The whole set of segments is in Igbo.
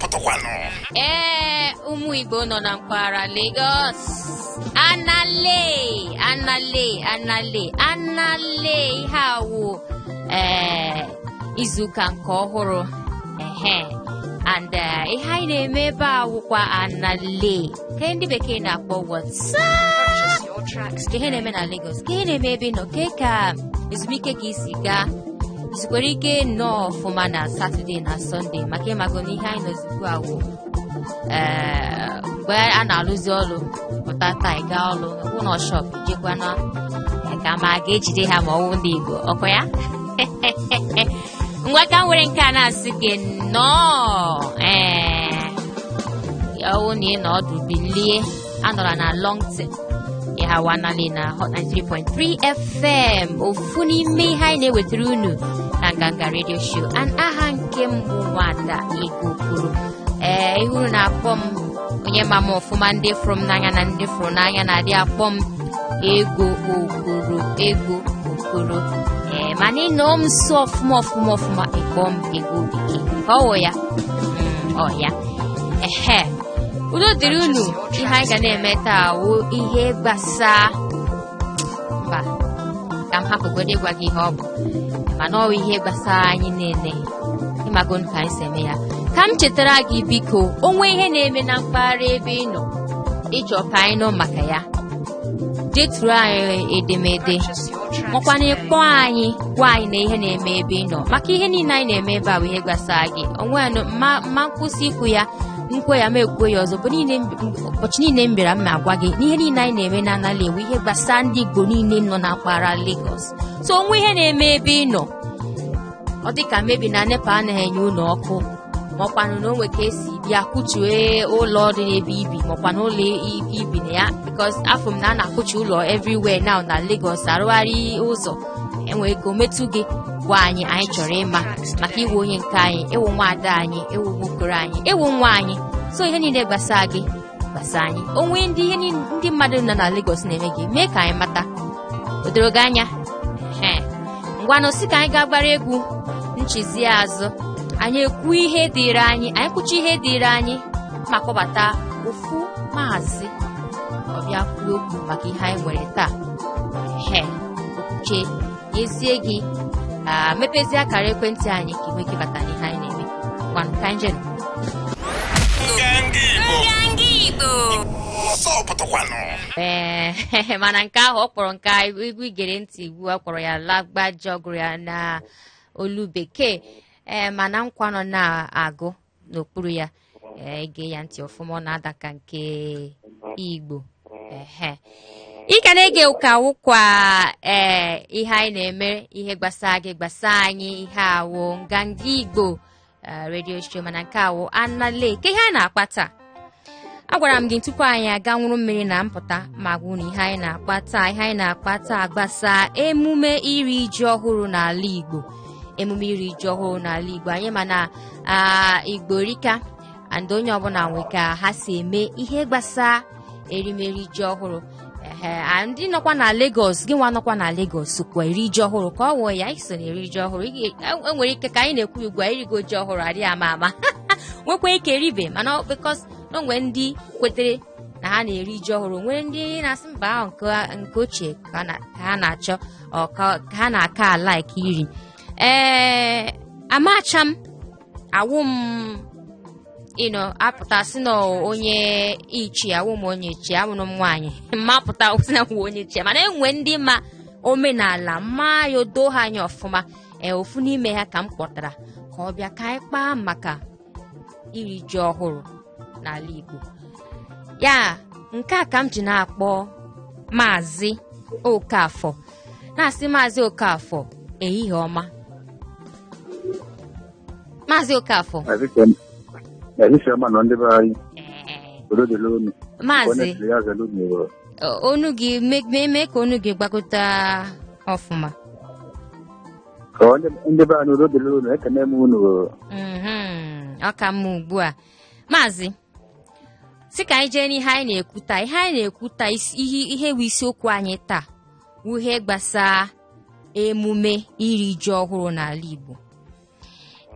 pụtakwanụ. Ee, ụmụ Igbo nọ na mpaghara Lagos, anale anale anale anale, ihe a wụ ee izuụka nke ọhụrụ, ehe, and ihe anyị na-eme ebe a wụkwa anale ke ndị bekee na-akpọ what's up, ke ihe na-eme na Lagos, ke ihe na-eme ebe ị nọ, ke ka ezumike gị si gaa. Izukwere ike nnọọ ọfụma na Satọde na Sọnde, maka ịmago na ihe anyị nọzi ugbu a wụ ee mgbe a na-alụzi ọlụ pụta taa, ị gaa ọlụ ụlọ shop jekwana ka ma a ga-ejide ha ma ọwụ ndị Igbo ọkwa ya. Ngwa, ka m were nke a na-asị gị nnọọ. Ee, ọwụ na ị nọ ọdụ bilie, anọrọ na long term ịhawa anali na Hot 93.3 FM, ofu n'ime ihe anyị na-ewetara unu na Nganga Radio Show, and aha nke mbụ nwada Ego kwuru ee ihe unu na-akpọ m, onye ma m ọfụma, ndị fụrụ m n'anya na ndị fụrụ n'anya na-adị akpọ m Ego Okoro, Ego Okoro. Ee, mana ị nọ m nso ọfụma ọfụma ọfụma, ịkpọ m Ego Bekee ka ọ wụ ya. Ọ ya, ehe, udo dịrị unu. Ihe anyị ga na-eme taa wụ ihe gbasaa mba, ka m hapụgodo ịgwa gị ihe ọ bụ, mana ọ wụ ihe gbasara anyị niile. Ịmago ka anyị si eme ya. Ka m chetara gị, biko, o nwee ihe na-eme na mpaghara ebe ị nọ ịchọ ka anyị nụ maka ya, deturu anyị edemede makwana ịkpọ anyị gwa anyị na ihe na-eme ebe ị nọ, maka ihe niile anyị na-eme ebe a bụ ihe gbasara gị. Onwe ya ma ma nkwụsị ikwu ya nkwe ya ma ekwuo ya ọzọ bụ niile ụbọchị niile m bịara m ma agwa gị na ihe niile anyị na-eme na anala ewu ihe gbasara ndị Igbo niile nọ na mpaghara Lagos. So onwe ihe na-eme ebe ị nọ, ọ dị ka mebi na NEPA anaghị enye unu ọkụ, makwanụ na o nwe ka esi bịa kụchue ụlọ dị n'ebe ibi, makwanụ ụlọ ibi na ya, because afọ m na a na-akụchi ụlọ everywhere now na Lagos, arụgharị ụzọ, enwere ike o metụ gị, gwa anyị. Anyị chọrọ ịma maka iwu onye nke anyị, ịwụ nwaada anyị, ịwụ nwokoro anyị, ịwụ nwa anyị. So ihe niile gbasara gị gbasara anyị. Onwe ndị ihe ndị mmadụ nọ na Lagos na-eme gị, mee ka anyị mata. O doro gị anya? Ee, ngwanụ, sị ka anyị gaa gbara egwu nchizi azụ, anyị ekwu ihe dịịrị anyị, anyị kwuchi ihe dịịrị anyị ma kpọbata ofu maazị ọbịa kwuo okwu maka ihe anyị nwere taa. Ehe, okwuche nyezie gị, mepezie akara ekwentị anyị ka ị nwee ike ịbata n'ihe anyị na-eme. Ngwanụ, ka anyị jenụ. Nganga Igbo. Nganga Igbo. Ọsọ pụtakwanụ. Ee, mana nke ahụ ọ kpọrọ nke egwu igere ntị ugbu a kpọrọ ya Lagbaja, ọ gụrụ ya na olu bekee. Ee, mana nkwa nọ na-agụ n'okpuru ya, ee, ige ya ntị ọfụma, ọ na-ada ka nke Igbo. Ehe, ị ka na-ege ụka wụkwa. Ee, ihe anyị na-eme, ihe gbasara gị gbasa anyị, ihe awụ Nganga Igbo Radio Show, mana nke awụ anale ke ihe anyị na-akpa taa. Agwara m gị tupu anyị aga nwụrụ mmiri na mpụta ma gwa unu ihe anyị na-akpa taa. Ihe anyị na-akpa taa gbasaa emume iri ji ọhụrụ n'ala Igbo, emume iri ji ọhụrụ n'ala Igbo anyị. Mana Igbo rika and onye ọbụla nwe ka ha si eme ihe gbasaa erimeri ji ọhụrụ. Ehe, ndị nọkwa na Lagos, gị nwa nọkwa na Lagos sokwa eri ji ọhụrụ ka ọ wụọ ya iso na eri ji ọhụrụ. Enwere ike ka anyị na-ekwu ugbu a irigo ji ọhụrụ, adịghị ama ama, nwekwa ike ribe, mana because na onwe ndị kwetere na ha na-eri ji ọhụrụ, nwere ndị na-asị mba ahụ nke ochie ka ha na-achọ ọ ka ha na-aka alike iri. Ee, amacha m awụ m ịnọ apụta sị na onye ichie, awụ m onye ichie, awụrụ m nwaanyị mmapụta sị na nwụ onye ichie, mana enwe ndị ma omenala mma ya doo ha anya ọfụma. Ee, ofu n'ime ha ka m kpọtara ka ọ bịa ka anyị kpaa maka iri ji ọhụrụ n'ala Igbo. Ya nke a ka m ji na-akpọ Maazị Okafọ, na-asị Maazị Okafọ, ehihie ọma, Maazị Okafọ. Ehihie ọma nọ, ndị be anyị. Ee. Udo dịrị unu. Maazị. Onye siri ya zere unu. Onu gị mee ka onu gị gbakọta ọfụma. Ka onye ndị be anyị, udo dịrị unu, ekene m unu. Ọ ka mma ugbu a. Maazị, sị ka anyị jee n'ihe anyị na-ekwu taa. Ihe anyị na-ekwu taa, ihe bụ isiokwu anyị taa wụ ihe gbasaa emume iri ji ọhụrụ n'ala Igbo.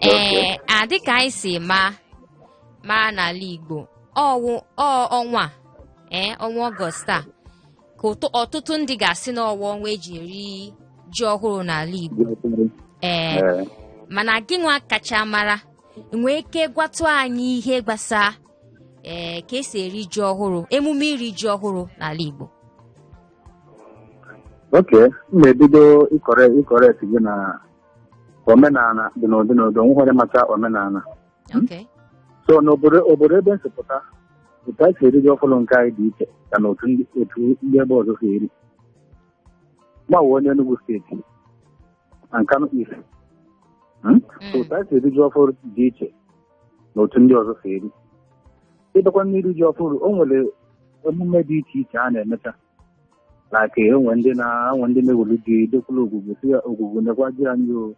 Ee, a dịka anyị si ma mara n'ala Igbo. Ọwụ ọnwa ee ọnwa Ọgọst a ka ọtụtụ ndị ga-asị na ọwụ ọnwa eji eri ji ọhụrụ n'ala Igbo. Ee, mana gị nwa kacha mara nwee ike gwatụ anyị ihe gbasa ee ka esi eri ji ọhụrụ, emume iri ji ọhụrụ n'ala Igbo. Okay, m na-ebido ịcorrect gị na omenala dị n'ụdị n'ụdị, onweghị onye macha omenala. So n'obodo obodo ebe m si pụta, otu anyị si eri ji ọfụlụ nke anyị dị iche ka na otu ndị ebe ọzọ si eri. Gbanwee onye Enugu steeti na Nkanu East. So otu anyị si eri ji ọfụrụ dị iche na otu ndị ọzọ si eri. Ịbịakwa n'iri ji ọfụrụ, o nwere emume dị iche iche a na-emecha. Like enwe ndị na-enwe ndị na-ewelu ji dekwula ogwugwu, si ya ogwugwu nekwa ji anyị o,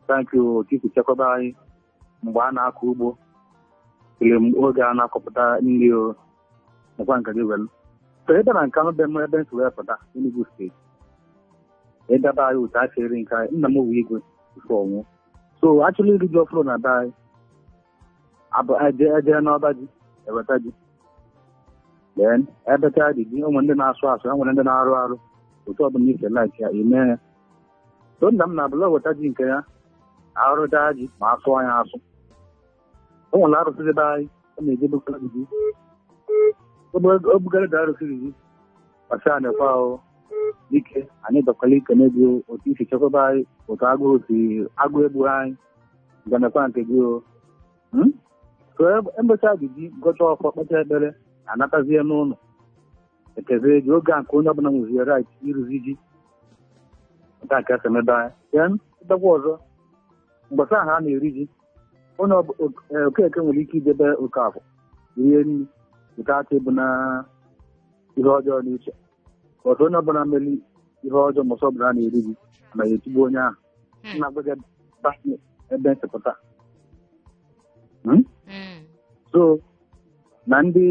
thank you otu isi chekwaba anyị mgbe a na-akọ ugbo, kele oge a na-akọpụta nri o, nekwa nke gị welu. So ebe na Nkanụ be m ebe m si wee pụta Enugu steeti, ịdaba anyị otu a si eri nke anyị, nna m wụ igwe tupu ọ nwụọ. So actually iri ji ọfụrụ na be anyị abụ eje n'ọba ji eweta ji, then ebecha dị ji, onwe ndị na-asụ asụ, enwere ndị na-arụ arụ, otu ọbụla ise like ya ime ya. So nna m na-abụla weta ji nke ya, arụcha ji ma asụọ ya asụ. O nwere arụsị dị be anyị, ọ na-eje bugara ji, o bugara dị arụsị ji, ọsị nekwa o dike anyị dọkwala ikene gị otu isi chekwaba anyị, otu agụụ si agụụ egbughị anyị, ganekwa nke gị o. So emechaa dị ji, gọcha ọfọ, kpacha ekpere, anatazie n'ụlọ, ekezie ji oge a nke onye ọbụla nwezie right ịrụzi ji nke a ka esi emebe anyị. Then ịbịakwa ọzọ, mgbasa ahụ a na-eri ji, onye Okeke nwere ike idebe Okafọ rie nri nke aka ịbụ na ihe ọjọọ n'uche. Ọzọ onye ọbụla meli ihe ọjọọ mọsọ ọbụla a na-eri ji anaghị etigbu onye ahụ. Nna gwa gị ebe nsịpụta. So na ndị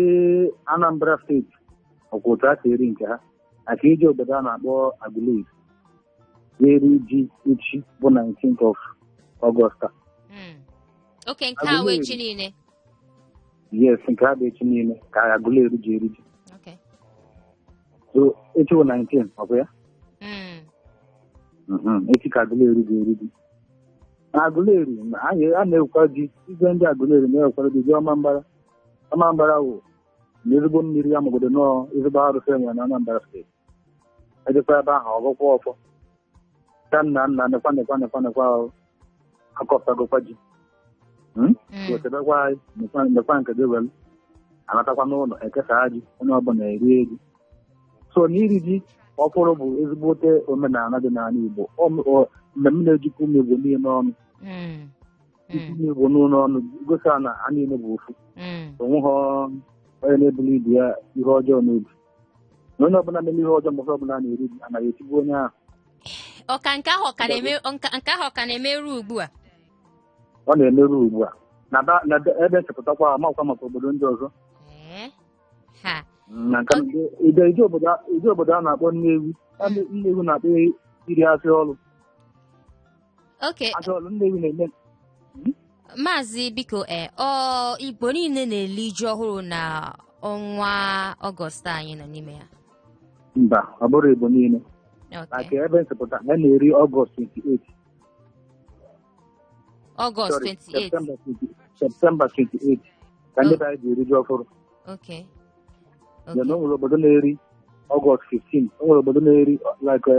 Anambra steeti ọkwa otu a si eri nke ha maka iji obodo a na-akpọ Aguleri eri ji echi bụ 19th of August. Okay, nke a wee echi niile. Yes, nke a bụ echi niile ka Aguleri ji eri ji. So echi bụ 19, ọ bụ ya? Echi ka Aguleri ji eri ji. Na Aguleri a na-ewekwa ji, igwe ndị Aguleri na-ewekwara ji ji Ọmambara. Ọmambara wụ na ezigbo mmiri ya magodo nọọ ezigbo arụsị enwere na Anambra steeti. Ejekwa ebe ahụ ọgụkwa ọfọ ka nna nna nekwa nekwa nekwa nekwa akọpụtagokwa ji. Wetebekwa anyị nekwa nke gị welu, anatakwa n'ụlọ ekesa ji, onye ọbụla erie ji. So n'iri ji ọfụrụ bụ ezigbote omenala dị n'ala Igbo, mmemme na-ejikọ ụmụ Igbo niile ọnụ. Ụmụ Igbo n'ụlọ ọnụ gosi na ha niile bụ ofu. Onweghị onye na-ebuli ibu ya ihe ọjọọ n'obi, na onye ọbụla mere ihe ọjọọ mgbe ọbụla na-eri ji anaghị etigbu onye ahụ. Ọka nke ahụ ọ ka na-emeru ugbu a? Ọ na-emeru ugbu a na ebe nchepụtakwa amakwa maka obodo ndị ọzọ. Na nke ije obodo a na-akpọ Nnewi, Nnewi na-akpọ iri afịa ọlụ. Afịa ọlụ Nnewi na-eme. Maazị biko, ọ Igbo niile na-eli ji ọhụrụ na ọnwa Ọgọst anyị nọ n'ime ya? Mba, ọ bụrụ Igbo niile. Maka ebe nchepụta a na-eri Ọgọst 28. Ọgọst 28. Septemba 28 ka ndị be anyị ji eri ji ọhụrụ. Then o nwere obodo na-eri Ọgọst 15, o nwere obodo na-eri like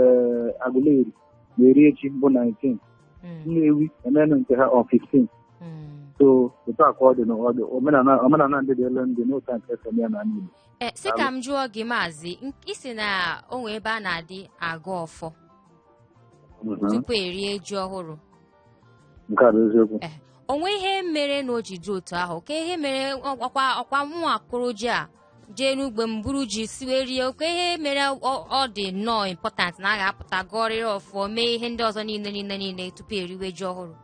Aguleri na-eri echi bụ 19. Nnewi emena nke ha on 15. So otu a ka ọ dị n'ọdụ omenala ndị dị elu ndị n'otu nke esi eme ya n'ala Igbo. Sị ka m jụọ gị maazị, isi na o nwee ebe a na-adị agụ ọfọ tupu erie ji ọhụrụ. Nke a bụ eziokwu. O nwee ihe mere na o ji dị otu ahụ? Ka ihe mere ọkwa mụ akụrụ ji a jee n'ugbo m buru ji siwe rie, oke ihe mere ọ dị nnọọ important na a ga-apụta gọrịrị ọfọ mee ihe ndị ọzọ niile niile niile tupu eriwe ji ọhụrụ?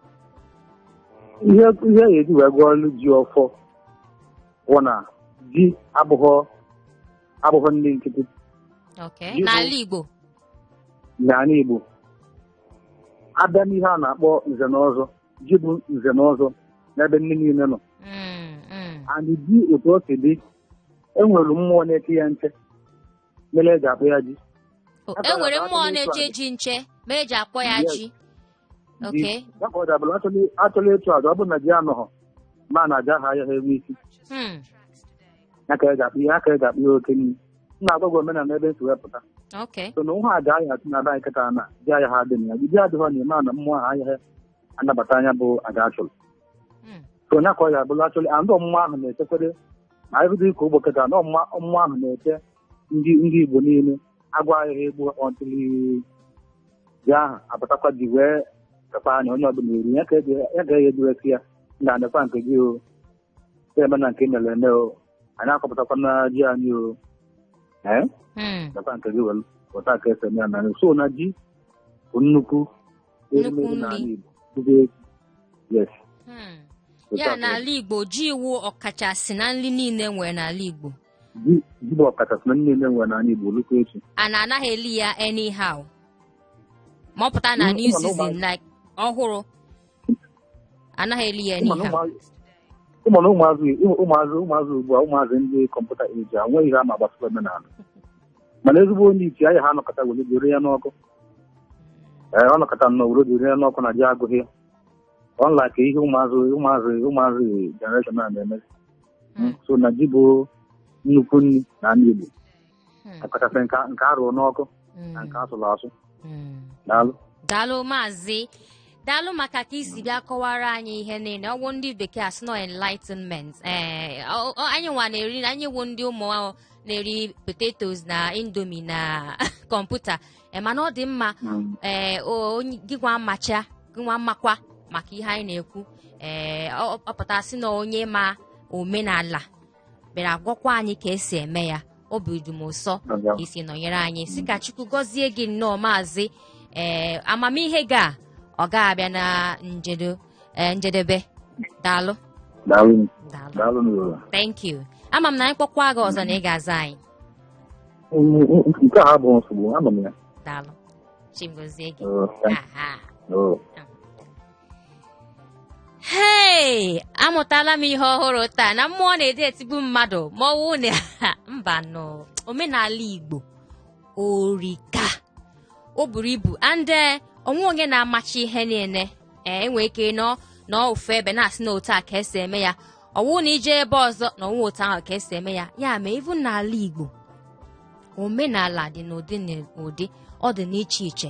Ihe a ga-eji wee gụọ ọlụ ji ọfọ bụ na ji abụghọ ndị nkịtị. N'ala Igbo. N'ala Igbo abịa n'ihe a na-akpọ nze na ọzọ, ji bụ nze na ọzọ n'ebe ndị niile nọ. And ji otu o si dị, enwere mmụọ na-eche ya nche mere eji akpọ ya ji. O, e nwere mmụọ na-eche ji nche ma eji akpọ ya Yes. ji. Okay. Ya ka ọ dabụrụ achọla ịchụ aja, ọ bụrụ na ji anọghọ ma na aja ahụ agaghị enwe isi. Ya ka eji akpọ ya, ya ka eji akpọ ya oke nri. M na-agwa gị omenala ebe nsi wepụta. Okay. So na nwa aja ahịa atụ na be anyị kịta na ji ahịa ha dị na ya, ji adịghọ na ime na mmụọ ahụ agaghị anabata anya bụ aja achụrụ. So ya ka ọ ya abụrụ achọrọ andụ ọmụmụ ahụ na-echekwere ma anyị bido ịkọ ugbo kịta na ọmụmụ ahụ na-eche ndị Igbo niile agwa ahịhịa egbu ọtụlụ ji ahụ apụtakwa ji wee chekwa anya onye ọbụla eri ya ka ya ga-eghe eji ya na adịkwa nke gị o eme na nke mere eme o anyị akọpụtakwa na ji anyị o ee Hmm. dekwa nke gị were pụta ka esi eme ya na so na ji bụ nnukwu erimeri Nnukwu n'ala nri. Igbo. Nnukwu ego. Yes. Otu Ya a ka n'ala Igbo, ji iwu ọkachasị na nri niile nwere n'ala Igbo. Ji bụ ọkachasị na nri niile nwere n'ala Igbo lukwu echi. A na-anaghị eli ya anyhow ma ọ pụta na new Ịma na season like ọhụrụ, anaghị eli ya ịma na anyhow. Ịma na ụmụazị ugbu a, ụmụazị ndị kọmputa eji a nweghị ihe ama gbasara omenala, mana ezigbo onye iche anya ha anọkọta were jiri ya n'ọkụ. Ee, ọ nọkọta nnọọ were jiri ya n'ọkụ na ji agụghị ya ọnlike ihe ụmụazị generation a na-eme. So na ji bụ nnukwu nri n'ala Igbo, ọkachasị nke a rụrụ n'ọkụ na nke asụrụ asụ. Daalụ. Daalụ maazị, daalụ maka ka isi bịa kọwara anyị ihe niile. Ọgwụ ndị bekee asị nọ enlightenment. Ee, anyị nwa na-eri, anyị wụ ndị ụmụ na-eri potatoes na indomie na kọmputa. Ee, mana ọ dị mma. Ee, onye gị nwa macha gị nwa makwa maka ihe anyị na-ekwu. Ee, ọ pụta sị na onye ma omenala bịara agwakwa anyị ka esi eme ya, obi dị m ụsọ ka isi nọnyere anyị. Si ka Chukwu gọzie gị nnọọ maazị. Ee, amamihe gị a ọ ga-abịa na njedo, ee, njedebe. Daalụ. Daalụ. Daalụ. Daalụ n'ụwa. Thank you. Ama m na anyị kpọkwa gị ọzọ na ị ga-aza anyị. Nke a abụghị nsogbu, anọ m ya. Daalụ, Chimgozie gị. Oh, thank Aha. you. Hei, amụtala m ihe ọhụrụ taa na mmụọ na-ede etigbu mmadụ ma ọ wụ na mba nọ. Omenala Igbo orika o buru ibu and onwe onye na-amachi ihe niile. Ee, enwere ike nọ n'ofu ebe na-asị na otu a ka esi eme ya, ọwụ na ije ebe ọzọ na ọwụ otu ahụ ka esi eme ya. Ya ma ivu n'ala Igbo, omenala dị n'ụdị n'ụdị, ọ dị n'iche iche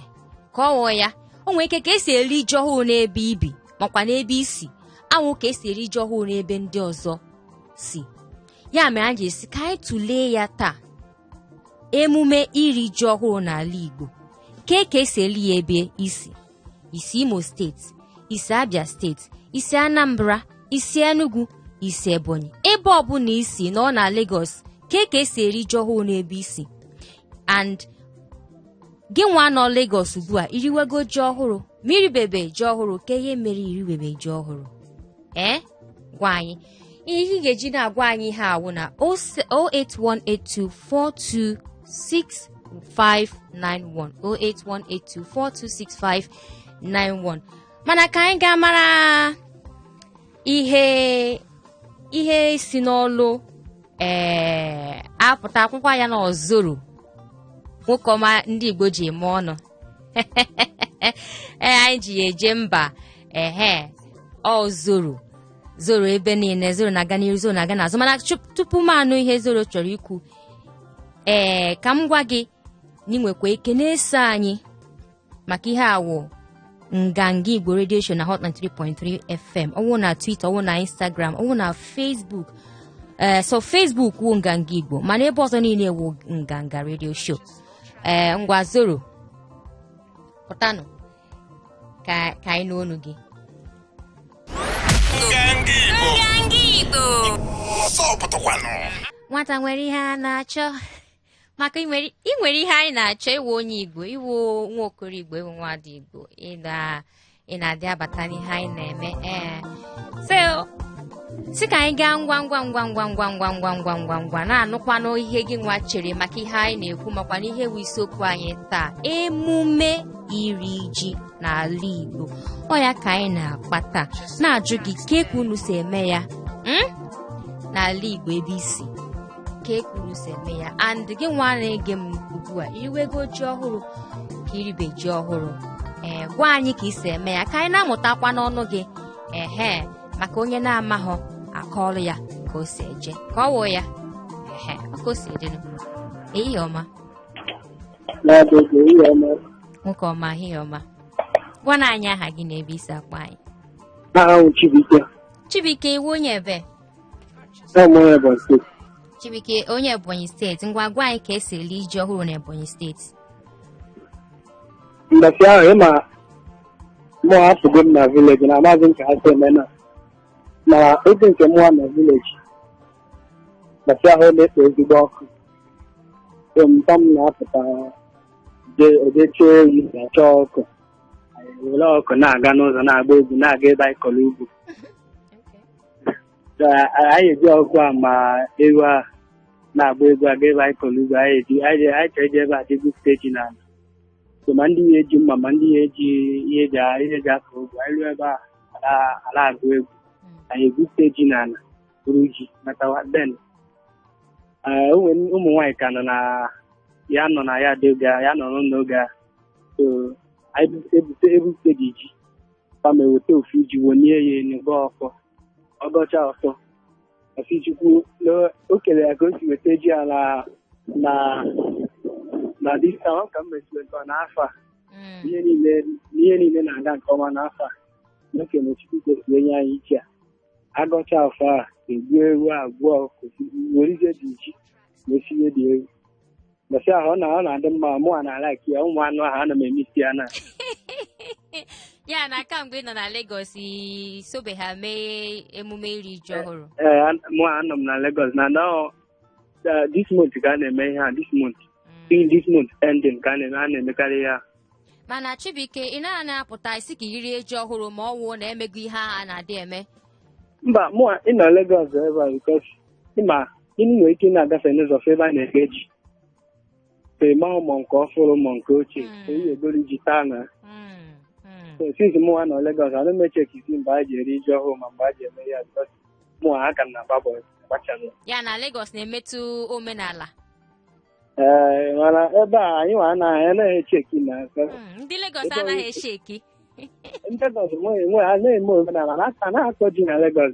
ka ọ wụọ ya. O nwere ike ka esi eri ji ọhụrụ n'ebe ibi makwa n'ebe isi anwụ ka esi eri ji ọhụrụ n'ebe ndị ọzọ si. Ya mere anyị ji esi ka anyị tụlee ya taa, emume iri ji ọhụrụ n'ala Igbo, ke ka esi eri ya ebe isi, isi Imo steeti, isi Abia steeti, isi Anambra, isi Enugu, isi Ebonyi, ebe ọbụla isi nọ na Lagos, ke ka esi eri ji ọhụrụ n'ebe isi. And gị nwa nọ Lagos ugbu a, iriwego ji ọhụrụ? Ma iribebe ji ọhụrụ, ke ihe mere iriwebe ji ọhụrụ? Ee, gwa anyị ihe ị ga-eji na-agwa anyị ihe awụ na 08182426591, 08182426591. Mana ka anyị gaa mara ihe si n'ọlụ ee apụta akwụkwọ ya na ọzọro nwoke ọma ndị Igbo ji eme ọnụ. Ee, anyị ji ya eje mba. Ehe, ọ zoro zoro ebe niile, zoro na-aga n'iru, zoro na-aga n'azụ. Mana tupu m anụ ihe zoro chọrọ ikwu, ee, ka m gwa gị na ị nwekwa ike na-eso anyị maka ihe awụ Nganga Igbo Radio Show na Hot 93.3 FM, ọwụ na Twitter, ọwụ na Instagram, ọwụ na Facebook. Ee, so Facebook wụ Nganga Igbo, mana ebe ọzọ niile wụ Nganga Radio Show. Ee, ngwa zoro pụtanụ ka anyị n'onu gị. Nganga Igbo. Nganga Igbo. Ọsọ pụtakwanụ. Nwata nwere ihe a na-achọ maka ị nwere ihe anyị na-achọ. Ịwụ onye Igbo, ịwụ nwa okoro Igbo, ịwụ nwaada Igbo, ị na-adị abata n'ihe anyị na-eme. Ee, so si ka anyị gaa ngwa ngwa ngwa ngwa ngwa ngwa ngwa ngwa ngwa ngwa na-anụkwanụ ihe gị nwa chere maka ihe anyị na-ekwu, makwa na ihe wụ isiokwu anyị taa, emume iri ji n'ala Igbo. Ọ ya ka anyị na-akpa taa, na-ajụ gị ka unu si eme ya. N'ala Igbo ebe isi ka e kwuru si eme ya, and gị nwa na-ege m ugbu a, iriwego ji ọhụrụ ka iribe ji ọhụrụ? Ee, gwa anyị ka isi eme ya, ka anyị na-amụtakwa n'ọnụ gị. Ehe, maka onye na-amaghọ, akọọlụ ya ka o si eje, ka ọ wụ ya. Ehe, ọ ka o si edinu. Ehihie ọma. Nwoke ọma, ehihie ọma. Gwana anyị aha gị na ebe isi akpọ anyị. Aha m Chibuike. Chibuike, iwu onye ebe? Abụ m onye Ebonyi Steeti. Chibuike, onye Ebonyi Steeti. Ngwa, gwa anyị ka esi eli ji ọhụrụ na Ebonyi Steeti. Mbọsị ahụ, ịma mụ apụgo m na village na amaghị m ka ha si eme na, mana oge nke mụa na village, mbọsị ahụ ọ na-ekpo ezigbo ọkụ, so mpa m na-apụta oje chọọ ewu na chọọ ọkụ. Anyị were ọkụ na-aga n'ụzọ, na-agba egwu, na-aga ebe anyị kọrọ ugbo. So, anyị eji ọkụ a ma ewu a na-agba egwu aga ebe anyị kọrọ ugbo. Anyị eji anyị chọrọ ije ebe a dị gwupụta ji n'ala. So ma ndị ya eji mma, ma ndị ya eji ihe eji akọ ugbo, anyị ruo ebe a, ala agụ egwu, anyị egwupụta ji n'ala, buru ji natawa. Then ụmụ nwaanyị ka nọ na ya, nọ na ya dị oge a, ya nọ n'ụlọ oge a. So anyị ebupụte ji, kama eweta ofu ji, wonie ya enu, gọọ ọfọ. Ọgọcha ọfọ, ọsị Chukwu na o kele ya ka o si weta ji a na this time ọ ka m mesi weta n'afọ a. Ihe niile na-aga nke ọma n'afọ a, na okene Chukwu ka o si enye anyị ji a. Agọcha ọfọ a, egbu ewu a, gbuo ọkụ, werizie dị ji na esinye dị ewu. Mbọsị ahụ ọ na-adị mma. Mụ a na-ala ya ụmụ anụ ahụ, ana m emisi ya na. Ya na kamgbe ị nọ na Lagos, i sobe ha mee emume iri ji ọhụrụ? Ee, mụ anọ m na Lagos na now. This month ka a na-eme ihe a, this month. In this month ending ka a na-emekarị ya. Mana Chibuike, ị naghị na-apụta isi ka i rie ji ọhụrụ ma ọ wụọ na emego ihe ahụ a na-adị eme? Mba, mụ ị nọ Lagos ebe a because ịma ị nwere ike ị na-agafe n'ụzọ fụ ebe a na-eke ji, ma ma nke ọfụrụ ma nke ochie. Eyi egoro ji taa na. So since mụ nọ Lagos, ana m echekizi mgbe a ji eri ji ọhụrụ ma mgbe a ji eme ya, because mụ aka m na-agba bọị agbachala. Ya na Lagos na-emetụ omenala. Ee, mana ebe a anyị nwa anaghị echeki na. Ndị Lagos anaghị esheki. Ndị Lagos nwe a na-eme omenala na a na-akọ ji na Lagos.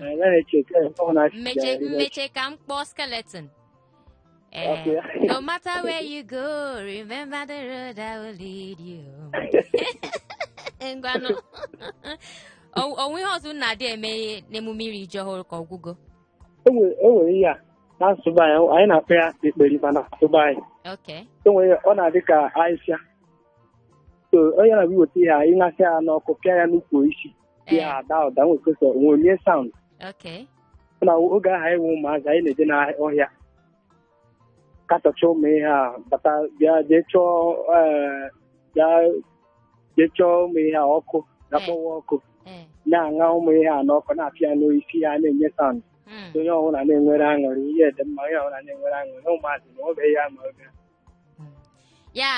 Anaghị echeki ọ na. Mmeche mmeche ka m kpọọ Skeleton. Eh, Okay. "No matter where you go, remember the road that will lead you." Ngwanụ. Onwe ihe ọzọ unu na-adị eme n'emume iri ji ọhụrụ ka ọgwụgo? E nwere ihe a n'asụsụ be anyị, anyị na-akpọ ya ekperima na asụsụ be anyị. E nwere, ọ na-adị ka ahịhịa. So onye na-abịa weta ihe a, ịnasị ya n'ọkụ, pịa ya n'ukwu isi ya, ada ụda nwekọsọ onye sound. Na oge ahụ anyị wụ ụmụazị, anyị na-eje n'ọhịa katọcha ụmụ ihe a, bata bịa jee chọọ, bịa jee chọọ ụmụ ihe a ọkụ, bịa kpọwa ọkụ, na-aṅa ụmụ ihe a n'ọkụ, na-apịa n'isi ya, na-enye sound. Onye ọbụla na-enwere aṅụrị, ihe dị mma, onye ọbụla na-enwere aṅụrị. Ụmụazị na obe ya ma oge. Ya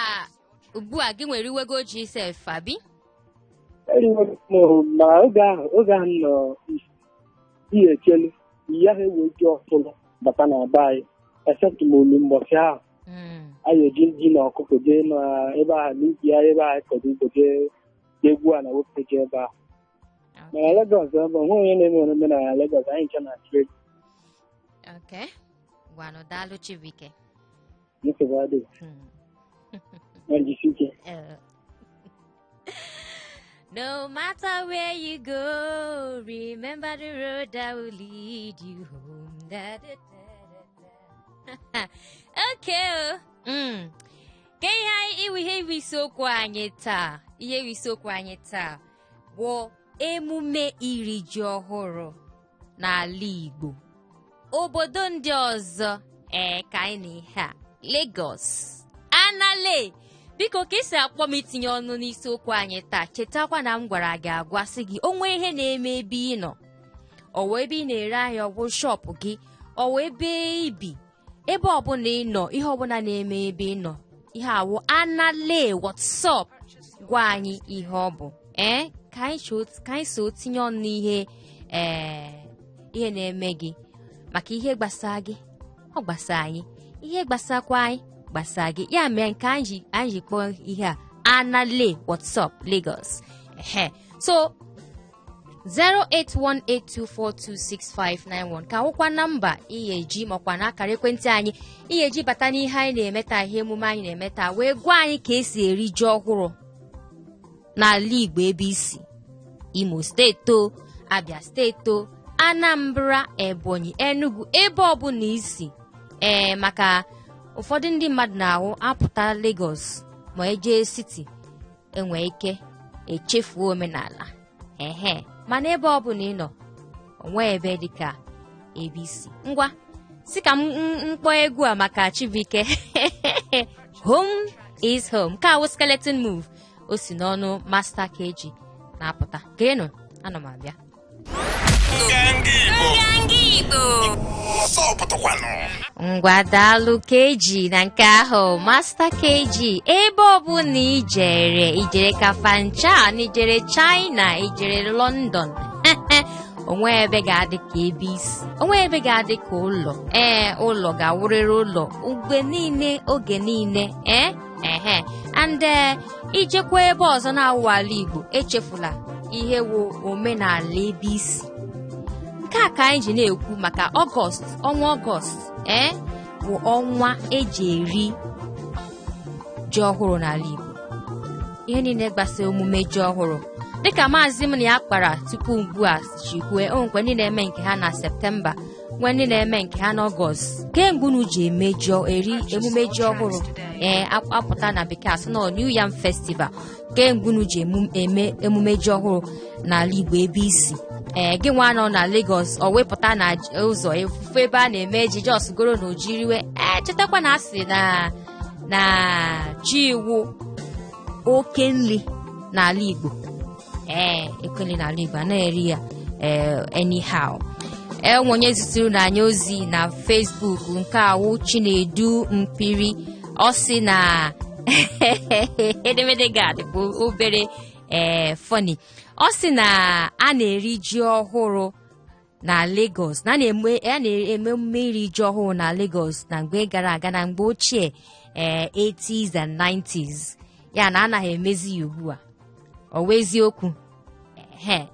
ugbu a gị nwere iwego ji sef, abi? Eriwe m, ma oge ahụ m nọ ihe echelu ihe ahụ ewe ji ọfụrụ bata na be anyị, except ma olu mbọsị ahụ. Anyị eji ji na ọkụkọ jee n'ebe ahụ n'ubi ya, ebe ahụ kọrọ ugbo, jee gbuo a na wepụta ji ebe ahụ. Mana Lagos ebe onwe onye na-eme omenala Lagos, anyị nche na-achụ ego. Okay. Ngwanụ, daalụ, Chibuike. Nsogbu adịghị. Na njisi ike. No matter where you go, remember the road that will lead you home. Da, da, da, da, da. Okay. Oh. Ka ihe anyị iwu, ihe iwu isiokwu anyị taa, ihe iwu isiokwu anyị taa bụ emume iri ji ọhụrụ n'ala Igbo. Obodo ndị ọzọ, ee, ka anyị na ihe a Lagos anale. Biko, ka esi akpọ m itinye ọnụ n'isiokwu anyị taa, chetakwa na m gwara gị, agwa sị gị o nwee ihe na-eme ebe ị nọ, ọwụ ebe ị na-ere ahịa, ọwụ shop gị, ọwụ ebe ibi, ebe ọbụla ị nọ, ihe ọbụla na-eme ebe ị nọ, ihe awụ anale WhatsApp, gwa anyị ihe ọ bụ, ee, ka anyị so tinye ọnụ n'ihe, ee. Ihe na-eme gị, maka ihe gbasa gị ọ gbasa anyị, ihe gbasakwa anyị gbasa gị. Ya mere nke anyị ji kpọọ ihe a Anale What's Up Lagos. Ehe, so 08182426591 ka wụkwa nọmba ihe eji makwa na akara ekwentị anyị ihe eji bata n'ihe anyị na-eme taa, ihe emume anyị na-eme taa, wee gwa anyị ka esi eri ji ọhụrụ n'ala Igbo, ebe isi Imo Steeti o, Abia Steeti o, Anambra, Ebonyi, Enugu, ebe ọbụla isi. Ee, maka ụfọdụ ndị mmadụ na-ahụ apụta Lagos ma ejee city, enwee ike echefuo omenala. Ehe, mana ebe ọbụla ị nọ, onwe ebe dịka ebe isi. Ngwa, si ka m mkpọ egwu a maka Chibuike, "Home is Home", ka awụ Skeleton Move, o si n'ọnụ Master KG na-apụta. Geenụ, ana m abịa. Nganga Igbo. Nganga Igbo. Ọsọ pụtakwanụ. Ngwa, daalụ KG na nke ahụ, Master KG. Ebe ọbụla ijere, ijere Kafanchan, ijere China, ijere London, onwe ebe ga-adị ka ebe isi, onwe ebe ga-adị ka ụlọ. Ee, ụlọ ga-awụrịrị ụlọ mgbe niile, oge niile. Ee, ehe, and ee, ijekwa ebe ọzọ na-awụ ala Igbo, echefula ihe wụ omenala ebe isi. Nke a ka anyị ji na-ekwu maka Ọgọst, ọnwa Ọgọst ee bụ ọnwa eji eri ji ọhụrụ n'ala Igbo. Ihe niile gbasara omume ji ọhụrụ, dịka maazị m na ya kpara tupu ugbu a chikwue, o nwekwa ndị na-eme nke ha na Septemba, nwee ndị na-eme nke ha n'Ọgọst. Kemgbe unu ji eme ji eri emume ji ọhụrụ, ee, apụta na bekee asị na New Yam Festival, kemgbe unu ji eme emume ji ọhụrụ n'ala Igbo ebe isi, ee, gị nwa nọ na Lagos, ọ wepụta na ụzọ efufe ebe a na-eme ji, just goro na ojiriwe. Ee, chetakwa na asị na ji iwu oke nri n'ala Igbo. Ee, oke nri n'ala Igbo, anaghị eri ya ee anyhow. Enwe onye zitere na anyị ozi na Facebook, nke awụ Chinedu Mpiri. Ọ sị na edemede gad bụ obere ee funny. Ọ sị na a na-eri ji ọhụrụ na Lagos, na a na-eme emume iri ji ọhụrụ na Lagos na mgbe gara aga, na mgbe ochie, ee, 80s and 90s, ya na anaghị emezi ya ugbu a. Ọ wụ eziokwu? Ehe,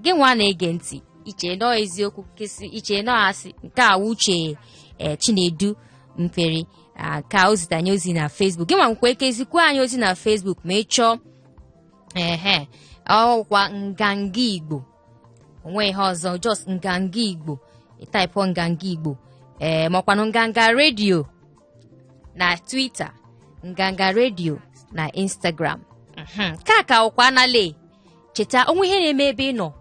gị nwa na-ege ntị, iche nọọ eziokwu kesị, iche nọọ asị? Nke a uche ee Chinedu Mpere ka o zitanye ozi na Facebook. Gị nwa nwekwa ike zikwa anyị ozi na Facebook ma ị chọọ. Ehe, ọkwa Nganga Igbo, onwe ihe ọzọ, just Nganga Igbo. Ịtaịpụ Nganga Igbo, ee, makwanụ Nganga Redio na Twitter, Nganga Redio na Instagram. Nke a ka ụkwa anale cheta onwe ihe na-eme ebe ị nọ,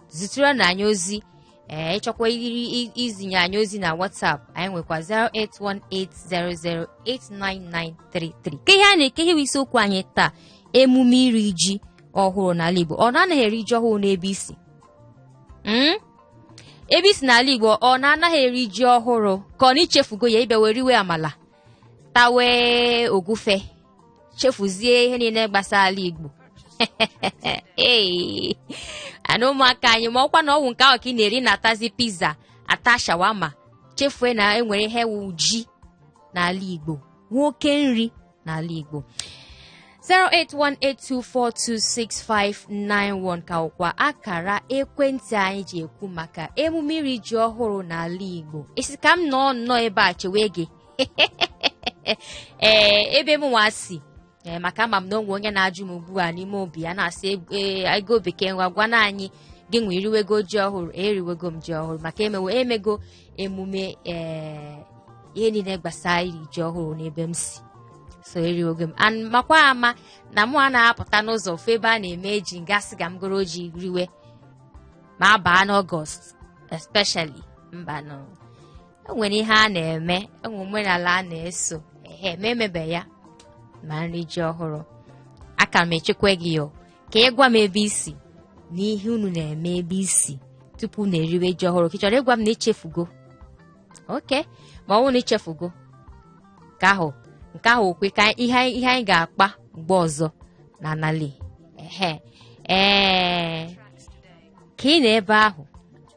zitere na anyị ozi. Ee, ịchọkwa izinye anyị ozi na WhatsApp anyị, nwekwa 08180089933. Ka ihe a na-eke ihe isiokwu anyị taa, emume iri ji ọhụrụ n'ala Igbo. Ọ na-anaghị eri ji ọhụrụ n'ebe isi? Ebe isi n'ala Igbo, ọ na-anaghị eri ji ọhụrụ, ka ọ na ichefugo ya, ịbịa were iwe amala tawe ogufe, chefuzie ihe niile gbasara ala Igbo? Ee, ana ụmụaka anyị, ma ọkwa na ọgwụ nke ahụ ka ị na-eri, na-atazi pizza, ata shawarma, chefue na enwere ihe wụ ji n'ala Igbo, nwoke nri n'ala Igbo. 08182426591 ka ụkwa akara ekwentị anyị ji ekwu maka emume iri ji ọhụrụ n'ala Igbo. Isi ka m nọọ nnọọ ebe a chewe gị, ee, ebe m nwa si, ee, maka ama m na onwe onye na-ajụ m ugbu a n'ime obi ya na-asị, ee, ego bekee, ngwa gwana anyị, gị nwe eriwego ji ọhụrụ? Eriwego m ji ọhụrụ, maka emewo emego emume, ee, ihe niile gbasara iri ji ọhụrụ n'ebe m si. So eriwego m and makwa ama na mụ a na-apụta n'ụzọ ofu ebe a na-eme ji ngasị ka m goro ji riwe ma baa n'Ọgọst especially. Mba, nọ enwere ihe a na-eme, enwe omenala a na-eso. Ehe, ma emebe ya ma nri ji ọhụrụ, aka m echekwa gị yo ka ị gwa m ebe isi na ihe unu na-eme ebe isi tupu unu eriwe ji ọhụrụ. Ka ị chọrọ ịgwa m na ichefugo? Oke, ma ọ bụrụ na ichefugo, nke ahụ nke ahụ okwe ka ihe anyị ga-akpa mgbe ọzọ na anali. Ehe, ee, ka ị nọ ebe ahụ.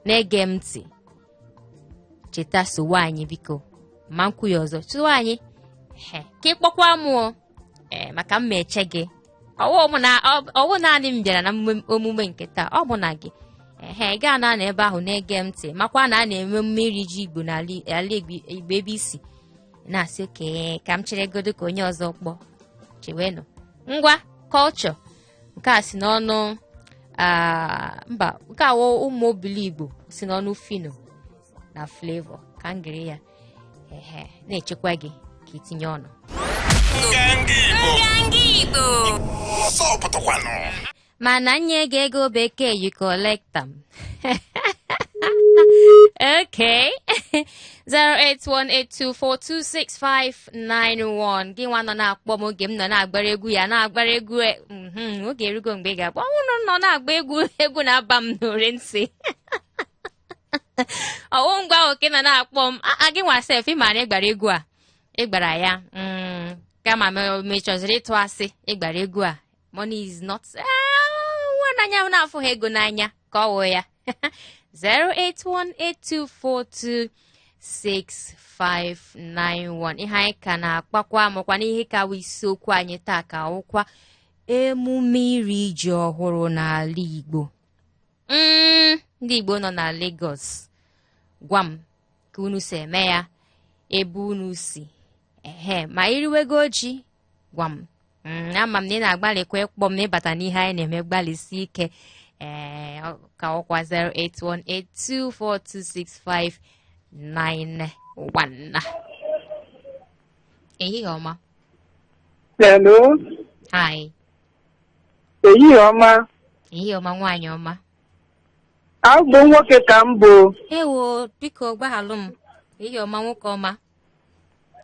Na-ege m ntị, cheta sowe anyị biko, ma nkwu ya ọzọ, sowe anyị ka ị kpọkwa mụọ ee maka m ma eche gị. Ọwụ naanị m bịara na omume nke taa, ọ bụ na gị ehe gaa na na ebe ahụ na-ege m ntị, makwa na a na-eme emume iri ji Igbo n'ala Igbo ebe isi na-asị oke ka m cheregodo ka onye ọzọ kpọọ. Chewenụ ngwa kọlchọ nke a si n'ọnụ mba nke awụ ụmụ obili Igbo si n'ọnụ Fino na Flavour ka m gere ya ehe na-echekwa gị ka itinye ọnụ. Nganga Igbo. Nganga Igbo. Ọsọ pụtakwanụ. Mana nye gị ego bekee, you collect am. Okay, 08182426591. Gị nwa nọ na-akpọ m oge m nọ na-agbara egwu ya na-agbara egwu, oge erugo mgbe ị ga-akpọ ọnwụ nọ na-agba egwu, egwu na-aba m n'ore ntị. Ọwụ ngwa oke nọ na-akpọ m a gị nwa sef, ị maara ịgbara egwu a, ịgbara ya, kama ma ị chọziri ịtụ asị ịgbara egwu a. Money is not nwa n'anya na-afụghị ego n'anya ka ọ wụ ya. 08182426591. Ihe anyị ka na-akpakwa makwa n'ihe ka wụ isiokwu anyị taa ka wụkwa emume iri ji ọhụrụ n'ala Igbo. Ndị Igbo nọ na Lagos, gwa m ka unu si eme ya ebe unu si ehe ma iriwego ji, gwa m. Ama m na ị na-agbalịkwa ịkpọ m n'ịbata n'ihe anyị na-eme, gbalịsi ike ee ka ọkwa 08182426591. Ehihie ọma. Hello. Hi. Ehihie ọma. Ehihie ọma, nwaanyị ọma. Abụ nwoke ka m bụ. Ewo, biko gbaghalụ m. Ehihie ọma, nwoke ọma.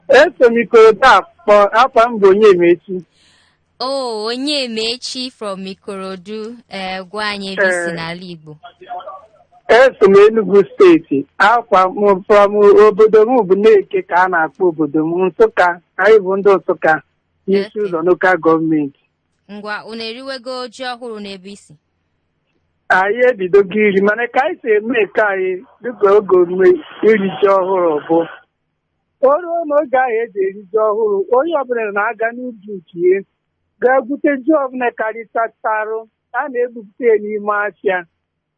Eso m Ikorodu akpọ, afa m bụ Onyemaechi. Oh, Onyemaechi from Ikorodu. Ee, gwa anyị ebe i si n'ala Igbo. Eso m Enugu Steeti. Akwa m from obodo m bụ Neke ka a na-akpọ obodo m, Nsụka. Anyị bụ ndị Nsụka n'isi ụzọ local government. Ngwa, unu eriwego ji ọhụrụ n'ebe isi? Anyị ebidogo iri, mana ka anyị si eme nke anyị dịka oge omume iri ji ọhụrụ bụ o ruo n'oge ahụ eji eri ji ọhụrụ, onye ọbụla na-aga n'ubi nke ya gaa gwute ji ọbụla karịchacharụ a na-ebupụta ya n'ime afịa,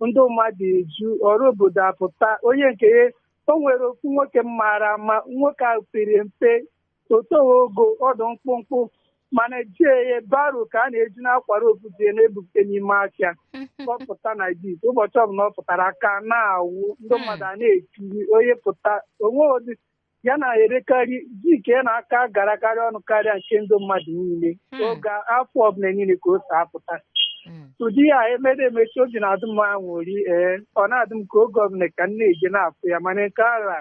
ndị mmadụ eju ọrụ obodo apụta. Onye nke ya o nwere ofu nwoke m maara ama, nwoke ahụ pere mpe, otoghị ogo, ọdụ mkpụmkpụ, mana ji eye baro ka a na-eji n'akwara obuji na-ebupụta n'ime afịa kpọpụta na ji. Ụbọchị ọbụla ọ pụtara aka na-awụ ndị mmadụ a na-ekiri onye pụta onwe ụdị ya na-erekarị ji nke ya na-aka garakarị ọnụ karịa nke ndị mmadụ niile oge afọ ọbụla niile ka o si apụta. Ụdị ya emere emechi obi na-adị m aṅụrị. Ee, ọ na-adị m ka oge ọbụla ka m na-eje na-afụ ya, mana nke ara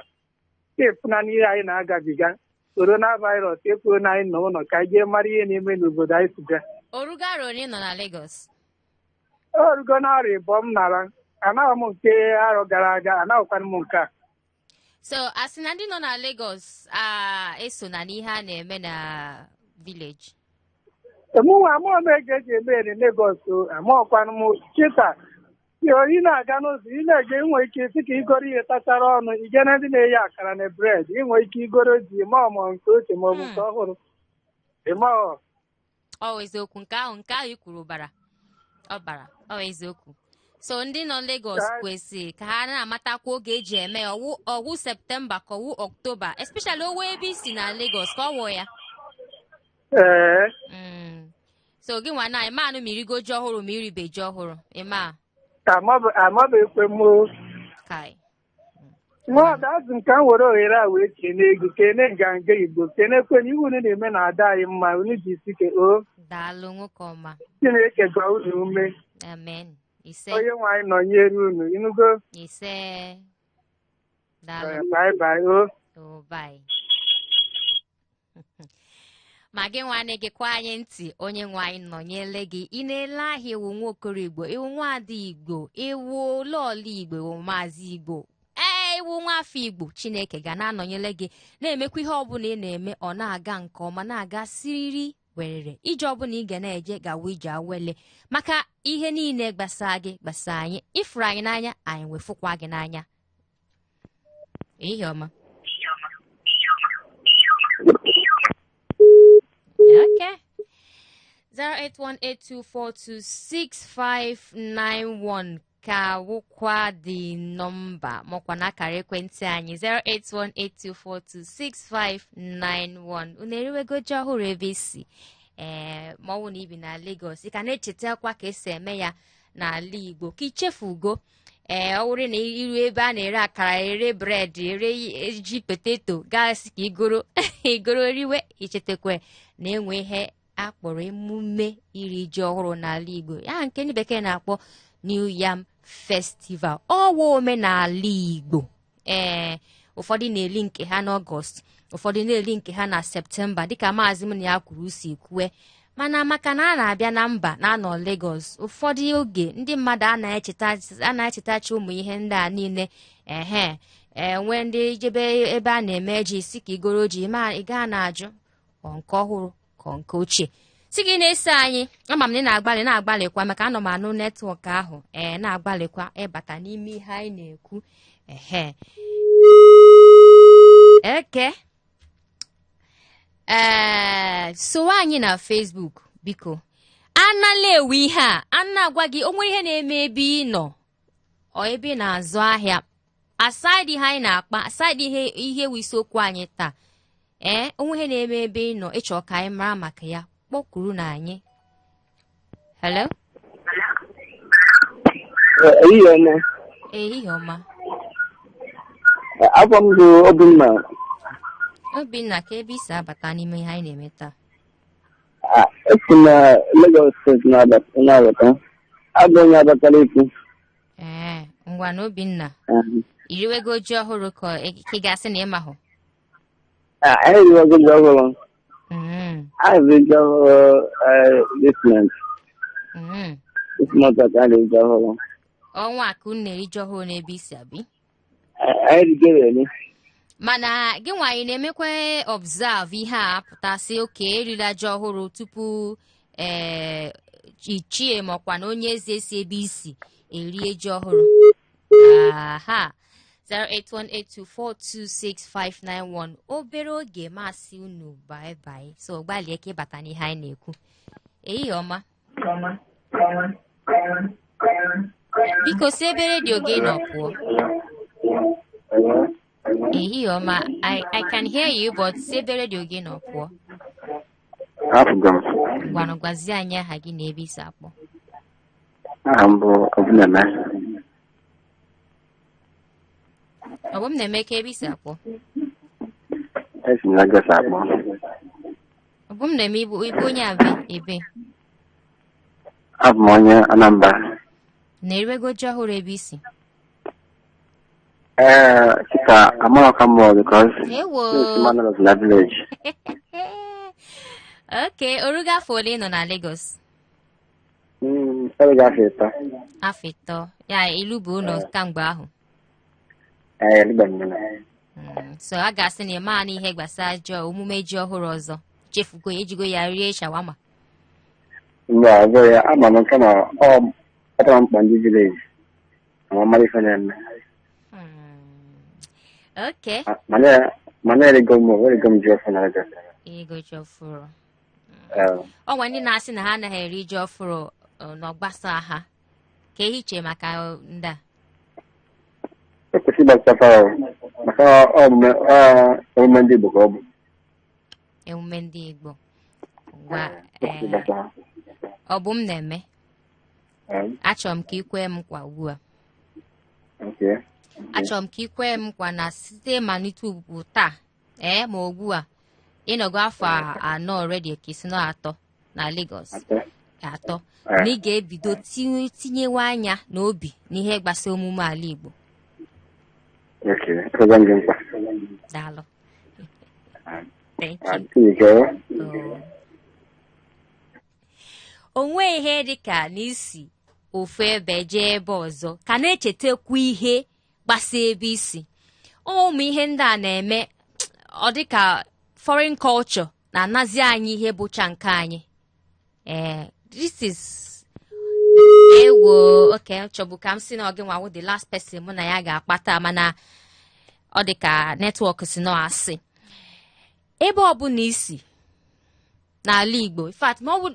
efuna n'ihe anyị na-agabiga, corona virus ekwuo na anyị nọ ụlọ ka anyị jee mara ihe na-eme n'obodo anyị si bịa. Orugaro na ị nọ na Lagos? Orugo n'arọ ịbụọ m nara, anaghị m nke arọ gara aga, anaghịkwana m nke a. So a sị na ndị nọ na Lagos a eso na n'ihe a na-eme na village? Mụnwa amụọ m ego eji eme ere Lagos o, amaọkwanụ m chita. Ị na-aga n'ụzọ, ị na-eje, inwe ike isi ka igoro ihe tachara ọnụ, ije na ndị na-eyi akara na bread, inwe ike igoro ji ma ọ ma nke ochie ma ọ bụ nke ọhụrụ ịma ọ. Ọ eziokwu nke ahụ i kwuru bara ọ bara, ọ eziokwu. So ndị nọ Lagos kwesịrị ka ha na-amatakwa oge eji eme ya. Ọwụ Septemba ka ọwụ Ọktoba, especially owe ebe isi na Lagos ka ọ wụ ya. Ee. So gị nwa na ịma anụ ma irigo ji ọhụrụ ma iribe ji ọhụrụ ịma? Amabekwe m o. Kai. Nwaada, azụ m ka m were ohere a wee kene ego, kene Nganga Igbo, kenekwe na ihe unu na-eme na ada anyị mma. Unu ji isi ike o. Daalụ, nwoke ọma. Chineke gwa unu ume. Amen, ise. Onye nwe anyị nọnyere unu, ịnụgo? Ise, daalụ. Bye bye o. Oh, bye. Ma gị nwa na-egekwa anyị ntị, onye nwe anyị nọnyere gị. Ị na-ele ahịa, iwu nwa okoro Igbo, iwu nwaada Igbo, iwu lọọlọ Igbo, iwu maazị Igbo, ee, iwu nwa afọ Igbo, Chineke ga na-anọnyere gị, na-emekwa ihe ọbụla ị na-eme ọ na-aga nke ọma, na-aga siriri. Werere ije ọbụla ị ga na-eje gawa ije awele, maka ihe niile gbasaa gị gbasaa anyị. Ị fụrụ anyị n'anya, anyị wee fụkwa gị n'anya. Ehihie ọma. Okay. 08182426591 ka wụkwa dị nọmba makwa na akara ekwentị anyị 08182426591. Unu eriwego ji ọhụrụ ebe i si? Ee, ma ọ wụ na i bi na Lagos, ị ka na-echetakwa ka esi eme ya n'ala Igbo, ka i chefugo? Ee, ọ wụrụ na i ru ebe a na-ere akara, ere bread, ere ji, potato, gasị ka igoro riwe, ichetakwa na enwe ihe a kpọrọ emume iri ji ọhụrụ n'ala Igbo, ya nke ndị bekee na-akpọ New Yam Festival. Ọ wụ omenala Igbo. Ee, ụfọdụ na-eli nke ha n'Ọgọst, ụfọdụ na-eli nke ha na Septemba, dịka maazị m na ya kwuru si kwue. Mana maka na a na-abịa na mba na-anọ Lagos, ụfọdụ oge ndị mmadụ anaghị echetachi ụmụ ihe ndị a niile. Ehe, enwe ndị jebe ebe a na-eme ji, si ka igoro ji, ma ị gaa na-ajụ ọ nke ọhụrụ ka ọ nke ochie. Si gị na-eso anyị, ama m na ị na-agbalị, na-agbalịkwa, maka anọ m anụ network ahụ. Ee, na-agbalịkwa ịbata n'ime ihe anyị na-ekwu. Ehe, eke ee, sowe anyị na Facebook, biko. Anala ewe ihe a a na-agwa gị, o nwere ihe na-eme ebe ị nọ, ọ ebe ị na-azụ ahịa, aside ihe anyị na-akpa, aside ihe wụ isiokwu anyị taa. Ee, o nwe ihe na-eme ebe ị nọ, ịchọ ka anyị mara maka ya, kpọkwuru na anyị. Hello. Ehihie ọma. Ehihie ọma. Afọ m bụ Obinna. Obinna, ka ebe i si abata n'ime ihe anyị na-eme taa? Esi na Lagos State na-abata. Abụ onye Abakaliki. Ee, ngwa na Obinna, iriwego ji ọhụrụ ka ị ga-asị na ịmahụ? Anyị eriwego ji ọhụrụ. Anyị riri ji ọhụrụ this month. This month ka anyị riri ji ọhụrụ. Ọnwa a ka unu na-eri ji ọhụrụ n'ebe i si abi? Anyị rigoro eri. Mana gị nwaanyị na-emekwa observe ihe a apụta sị okay, erila ji ọhụrụ tupu ee ichie makwa na onye eze si ebe isi erie ji ọhụrụ. Aha, 08182426591. Obere oge masị unu bye bye, so gbalịa ka ịbata n'ihe anyị na-ekwu. Ehihie ọma. Biko si ebe redio gị nọ pụọ. Ehihie ọma. I can hear you, but si ebe redio gị nọ pụọ. Afụgo m. Ngwanụ, gwazie anyị aha gị na ebe i si akpọ. Aha m bụ Obineme. Ọ bụ m na-eme ka ebe i si akpọ? Esi m Lagos akpọ. Ọ bụ m na-eme ịbụ onye abe ebe? Abụ m onye Anambra. Na-eriwego ji ọhụrụ ebe i si? Ee, kịta amarọ ka mụ because Ewo. since man nọ na village. Okay, orugo afọ ole ị nọ na Lagos? Ebe afọ 3. Afọ 3 ya, ilu bụ ụlọ kamgbe ahụ? Ee, elugbe m na. So a ga-asị na ịma na ihe gbasara ji omume ji ọhụrụ ọzọ chefugo ya, ejigo ya rie shawarma? Mgbe ọ bụrụ ya, ama m kama ọ kpatara mkpa ndị village. Ma mara ife na-eme. Okay. Mana erigo m erigo m ji ọfụ na Lagos. Ego ji ọfụrụ. Ee. Ọ nwe ndị na-asị na ha anaghị eri ji ọfụrụ n'ọgbasa ha, ka ihe iche maka ndị a? O kwesịrị ịgbasata ahụ maka ọ omume ndị Igbo ka ọ bụ. Emume ndị Igbo. Ngwa. O kwesịrị ịgbasa ha. Ọ bụ m na-eme. Ee, Achọrọ m ka ị kwee m nkwa ugbu a. okay. Achọrọ m ka ị kwee m nkwa na site malite ugbu taa, ee, ma ugbu a ịnọgo afọ 4 already, ka isi nọ 3 na Lagos? 3. 3. Ee. Na ị ga-ebido tinyewe anya n'obi n'ihe gbasara omume ala Igbo. Okay. Ekwego m gị nkwa. Daalụ, thank Ah, you. Chineke. Oh. O nwe ihe dịka n'isi ofu ebe jee ebe ọzọ ka na-echetakwu ihe gbasa ebe isi. Ụmụ ihe ndị a na-eme ọ dịka foreign culture. Na-anazi anyị ihe bụcha nke anyị. Ee, this is ewo. Okay, chọbụ ka m si na ọ gị nwawo the last person mụ na ya ga-akpata, mana ọ dị ka network si nọ asị. Ebe ọbụla isi n'ala Igbo, in fact, ma ọ bụ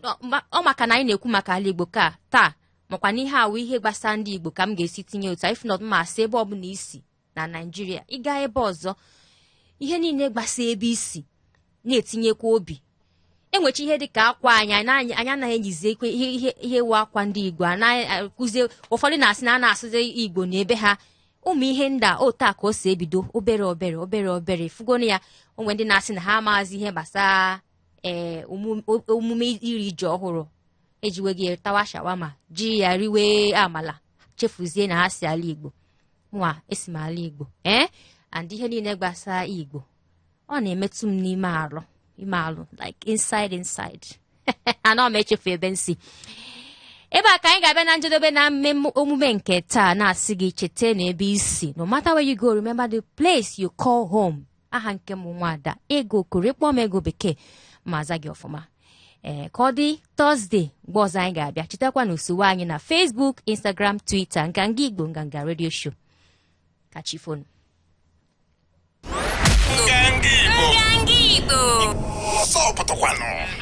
ọ maka na anyị na-ekwu maka ala Igbo ka taa, makwa na ihe awụ ihe gbasara ndị Igbo ka m ga-esi tinye otu a. If not, ma asị ebe ọbụla isi na Naịjirịa, ịga ebe ọzọ, ihe niile gbasa ebe isi na-etinyekwa obi. Enwecha ihe dịka akwa anyị, anyị anaghị eyizi ekwe ihe wụ akwa ndị Igbo anaghị akụzie. Ụfọdụ na-asị na a na-asụzi Igbo n'ebe ha. Ụmụ ihe ndị a, otu a ka o si ebido, obere obere, obere obere. Fugonu ya, onwe ndị na-asị na ha amaghịzi ihe gbasara ee omume iri ji ọhụrụ, ejiwe gị tawa shawarma, ji ya riwe amala, chefuzie na ha si ala Igbo. Nwa esi m ala Igbo, ee, and ihe niile gbasara Igbo ọ na-emetụ m n'ime alụ, ime alụ, like inside inside. Anọ m echefu ebe nsi. Ebe a ka anyị ga-abịa na njedebe na mmemme omume nke taa, na-asị gị cheta na ebe isi. No matter where you go, remember the place you call home. Aha nke m, nwada Ego Okoro, ịkpọ m Ego Bekee ma aza gị ọfụma. Ee, ka ọ dị Thursday mgbe ọzọ anyị ga-abịa. Chetakwa na usoro anyị na Facebook, Instagram, Twitter, Nganga Igbo, Nganga Radio Show. Kachifonu. Nganga Igbo. Nganga Igbo. Ọsọ pụtakwanụ.